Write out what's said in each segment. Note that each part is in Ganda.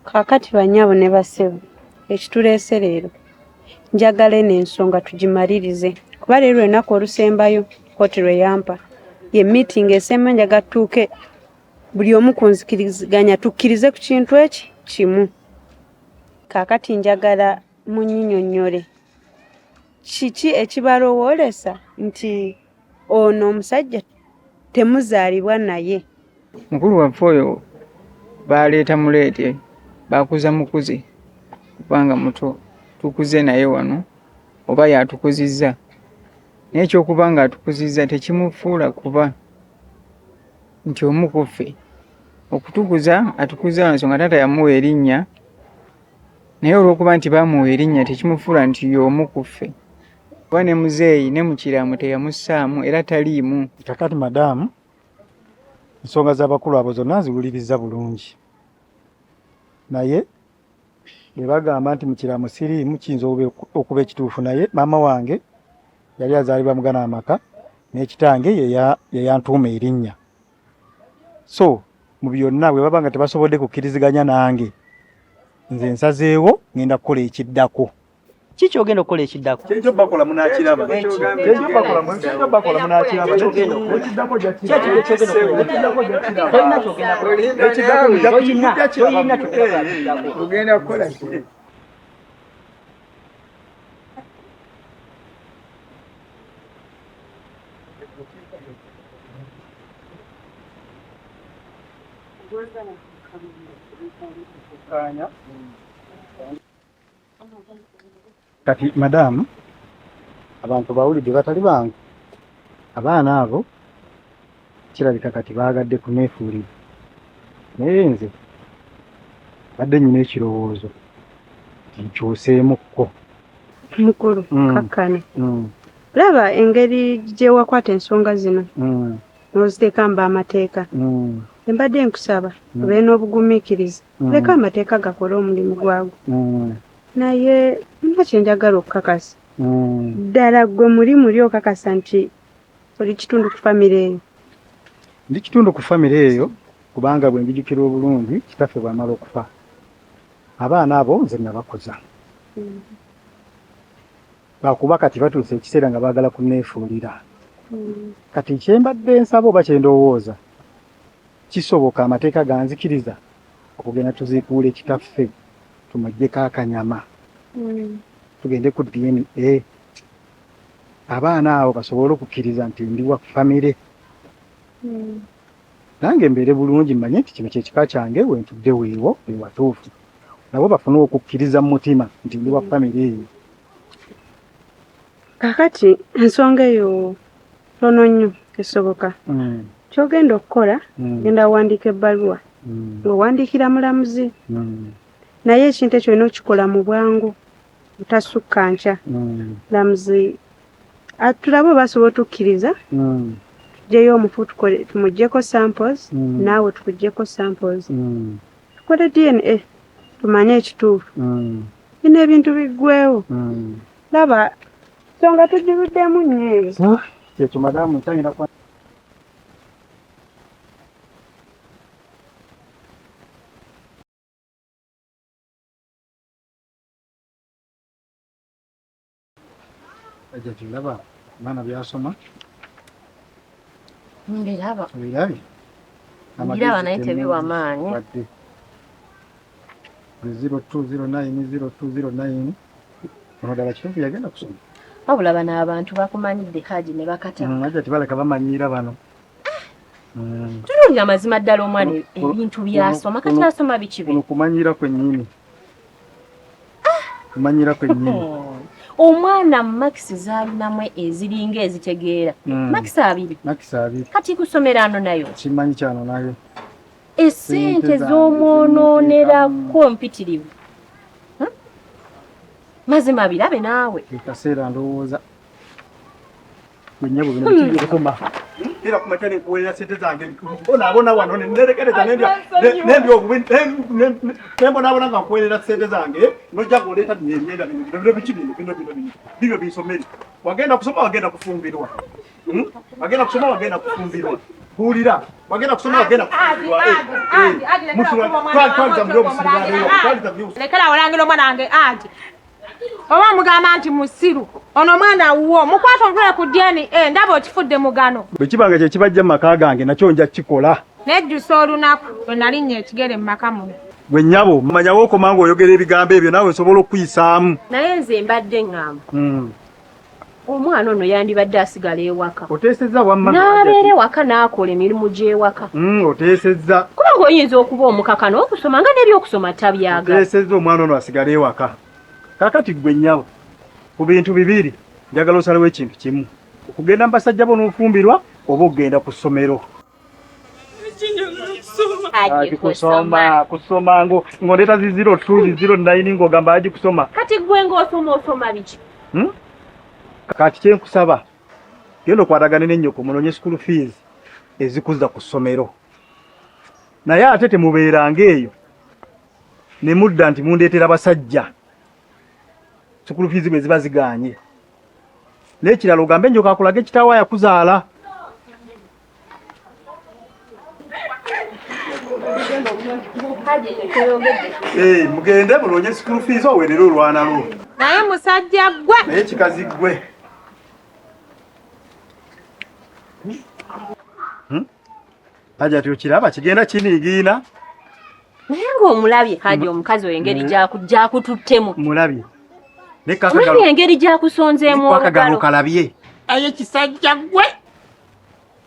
Kaakati bannyabo ne bassebo, ekituleese leero, njagala eno ensonga tugimalirize kuba leero lwe lunaku olusembayo kkooti lwe yampa. Ye miitingi esembayo njagala tutuuke buli omu ku nzikiriziganya tukkirize ku kintu eki kimu. Kaakati njagala munnyinyonnyole kiki ekibalowoolesa nti ono omusajja temuzaalibwa naye? Mukulu waffe oyo baleeta muleete, bakuza mukuze kubanga muto, tukuze naye wano oba yatukuzizza, naye ekyokuba nga atukuzizza tekimufuula kuba nti omu ku ffe. Okutukuza atukuza lwa nsonga taata yamuwa erinnya, naye olw'okuba nti baamuwa erinnya tekimufuula nti y'omu ku ffe, kuba ne muzeeyi ne mu kiraamo teyamussaamu era taliimu. Kakati madaamu, ensonga z'abakulu abo zonna nziwulirizza bulungi, naye bwe bagamba nti mu kiraamo siriimu kiyinza okuba ekituufu, naye maama wange yali azaalibwa mu gano amaka ne kitange ye yantuuma erinnya. So mu byonna bwe baba nga tebasobodde kukkiriziganya nange, nze nsazeewo ngenda kukola ekiddako. Ki kyogenda okukola ekiddako? Kyekyo bakola munakiraba. Kyekyo bakola kyekyo bakola munakiraba. Ekiddako jakiraba. Ekiddako jakiraba. Tolina kyogenda kukola. Ekiddako jakiraba. Tolina kyogenda kukola. Ogenda kukola ki? Kati madaamu, abantu bawulidde batali bangu. Abaana abo kirabika kati baagadde kuneefuulira, naye nze mbadde nnyina ekirowoozo nti nkyuseemukko. Mukulu, kakkana. Laba engeri gye wakwata ensonga zino n'oziteeka mu b'amateeka. Mbadde nkusaba obeere n'obugumiikiriza, leka amateeka gakole omulimu gwago. Naye nina kye njagala okukakasa. Ddala ggwe muli muli okakasa nti oli kitundu ku famire eyo? Ndi kitundu ku famire eyo kubanga bwe njijukira obulungi kitaffe bw'amala okufa abaana abo nze nabakuza. Lwakuba kati batuuse ekiseera nga baagala kunneefuulira. Kati kye mbadde nsaba oba kye ndowooza kisoboka amateeka ganzikiriza okugenda tuziikuule kitaffe tumuggyeko akanyama tugende ku DNA abaana abo basobole okukkiriza nti ndi wa famire nange mbeere bulungi mmanye nti kino kye kika kyange we ntudde weewo we watuufu nabo bafune okukkiriza mu mutima nti ndi wa famire eyo. Kaakati ensonga eyo ntono nnyo esoboka. Ky'ogenda okukola genda owandiika ebbaluwa ng'owandiikira mulamuzi naye ekintu ekyo olina okukikola mu bwangu otasukka nkya. Mulamuzi tulabe oba asobola otukkiriza tuggyeyo omufu tumuggyeko samples naawe tukuggyeko samples tukole DNA tumanye ekituufu. Bino ebintu biggweewo. Laba ensonga tugiruddemu nnyo eyo. Kyekyo madamu nkyalina kwa Hajjati olaba abaana byasoma? Mbiraba. Obirabye? Mbiraba naye tebiwa maanyi. Wadde. 0209 0209 ono ddala kituufu yagenda kusoma. Wabula bano abantu bakumanyidde Haji ne bakata. Hajjati baleka bamanyiira bano. Tulungi amazima ddala omwana ebintu byasoma kati asoma biki bino? Kumanyiira kwennyini. Kumanyira kwennyini. Omwana makisi zaalinamu eziringa ezitegeera. Makisi abiri. Makisi abiri. Kati kusomera ano nayo. Kimanyi kyano nayo. Esente z'omwonoonerako mpitirivu. Mazima birabe naawe. Ekaseera ndowooza. Gwe nnyabo bino biki by'osoma? Era ku makya ne nkuweerera ssente zange mbonaabona wano ne nerekereza ne ndya ne ndya obubi ne mbonaabona nga nkuweerera ssente zange n'ojja ng'oleeta bino emyenda bino bino bino biki bino bino bino bino bibyo binsomere. Wagenda kusoma wagenda kufumbirwa. Wagenda kusoma wagenda kufumbirwa. Mpuulira. Wagenda kusoma wagenda kufumbirwa. Twaliza mu by'obusiru. Lekera olangira omwana wange Haji. Oba mugamba nti musiru. Ono omwana wuwo mukwata omutwale ku DNA ndaba okifudde mugano. Bwe kiba nga kye kibajja mu maka gange nakyo nja kukikola. Nejjusa olunaku lwe nalinnya ekigere mu maka muno. Gwe nnyabo manya wookoma ng'oyogera ebigambo ebyo naawe nsobola okukuyisaamu. Naye nze mbadde ŋŋamba. Omwana ono yandibadde asigala ewaka. Oteesezza wamma. N'abeera ewaka n'akola emirimu gy'ewaka. Oteesezza. Kubanga oyinza okuba omukaka n'okusoma nga n'ebyokusoma tabyagala. Oteesezza omwana ono asigale ewaka. Kaakati ggwe nnyabo ku bintu bibiri njagala osalewo ekintu kimu. Okugenda mu basajja bo n'ofumbirwa oba okugenda ku ssomero. Haji kusoma kusoma ng'ondeeta zi 02 zi 09 ng'ogamba haji kusoma. Kati ggwe ng'osoma osoma biki? Kati kye nkusaba genda okwatagane ne nnyoko munoonye school fees ezikuzza ku ssomero. Naye ate temubeeranga eyo ne mudda nti mundeetera basajja school fees bwe ziba zigaanye. N'ekirala ogambe nnyoko akulage kitaawo yakuzaala. Mugende munoonye school fees oweerere olwana lwo. Naye musajja ggwe. Naye kikazi ggwe. Haji okiraba kigenda kiniigiina. Naye ng'omulabye Haji omukazi oyo engeri gy'akututtemu. Mulabye. Mulabye engeri gy'akusonzeemu olugalo. Akagalo kalabye. Aye kisajja ggwe.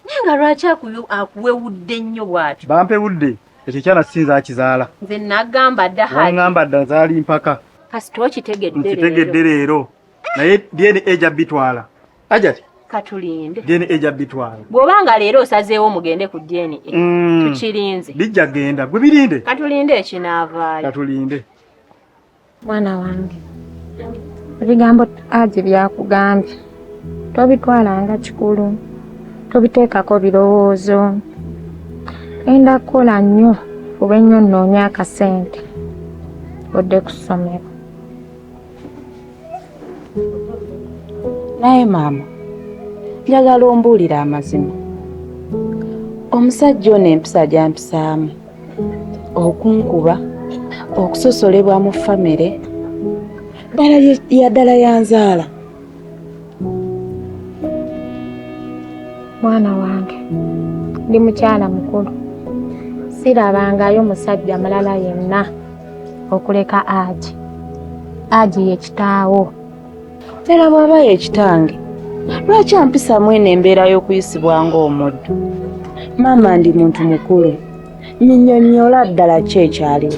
Naye nga lwaki akuwewudde nnyo bw'atyo? Bampewudde. Ekyo ekyana sinza akizaala. Nze nagamba dda Haji. Wangamba dda nzaali mpaka. Kasita okitegedde leero. Nkitegedde leero. Naye DNA ejja bitwala. Hajati. Katulinde. DNA ejja bitwala. Bw'obanga leero osazeewo mugende ku DNA. Tukirinze. Bijja genda. Gwe birinde. Katulinde ekinaavaayo. Katulinde. Mwana wange. Ebigambo Haji byakugambye. Tobitwalanga kikulu. Tobiteekako birowoozo. Enda kukola nnyo ube nnyo nnoonya akasente odde ku ssomero. Naye maama, njagala ombuulire amazima. Omusajja ono empisa gy'ampisaamu, okunkuba, okusosolebwa mu famire, ddala ya ddala yanzaala. Mwana wange, ndi mukyala mukulu. Sirabangayo musajja mulala yenna okuleka Haji. Haji ye kitaawo. Era bw'aba ye kitange, lwaki ampisa mwene embeera y'okuyisibwa ng'omuddu? Maama ndi muntu mukulu, nnyonnyola ddala ki ekyaliwo.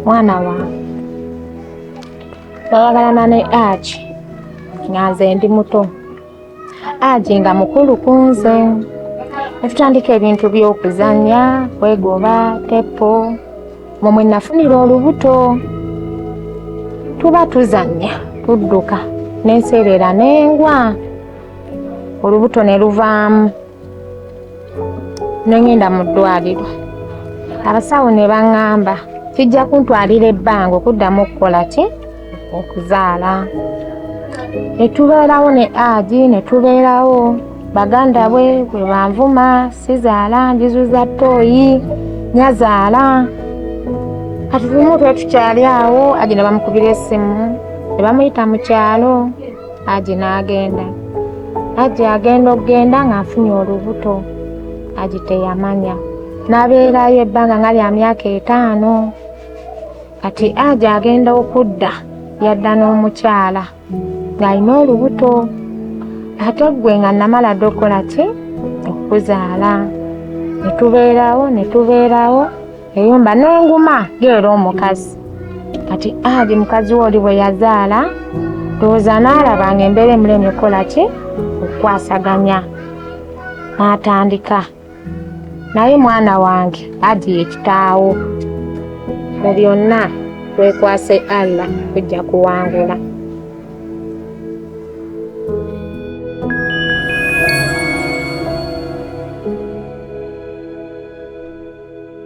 Mwana wange, bayagalana ne Haji nga nze ndi muto. Haji nga mukulu ku nze. Ne tutandika ebintu by'okuzannya, kwegoba, teppo. Mwe nafunira olubuto. Tuba tuzannya, tudduka, n'enseerera n'engwa. Olubuto ne luvaamu. Ne ngenda mu ddwaliro. Abasawo ne baŋŋamba kijja kuntwalira ebbanga okuddamu okukola ki? Okuzaala. Ne tubeerawo ne Haji, ne tubeerawo. Baganda bwe bwe banvuma, sizaala, njizuza ttooyi, nyazaala. Kati lumu tuba tukyali awo, Haji ne bamukubira essimu, ne bamuyita mu kyalo, Haji n'agenda. Haji agenda okugenda ng'afunye olubuto. Haji teyamanya. N'abeerayo ebbanga nga lya myaka 5. Kati Haji agenda okudda, yadda n'omukyala ng'alina olubuto. Ate ggwe nga namala dda okukola ki? Okuzaala. Ne tubeerawo, ne tubeerawo, eyumba n'enguma ng'era omukazi. Kati Haji mukazi we oli bwe yazaala, ndowooza n'alaba ng'embeera emulemye okukola ki? Okukwasaganya. N'atandika. Naye mwana wange, Haji ye kitaawo. Mu byonna twekwase Allah tujja kuwangula.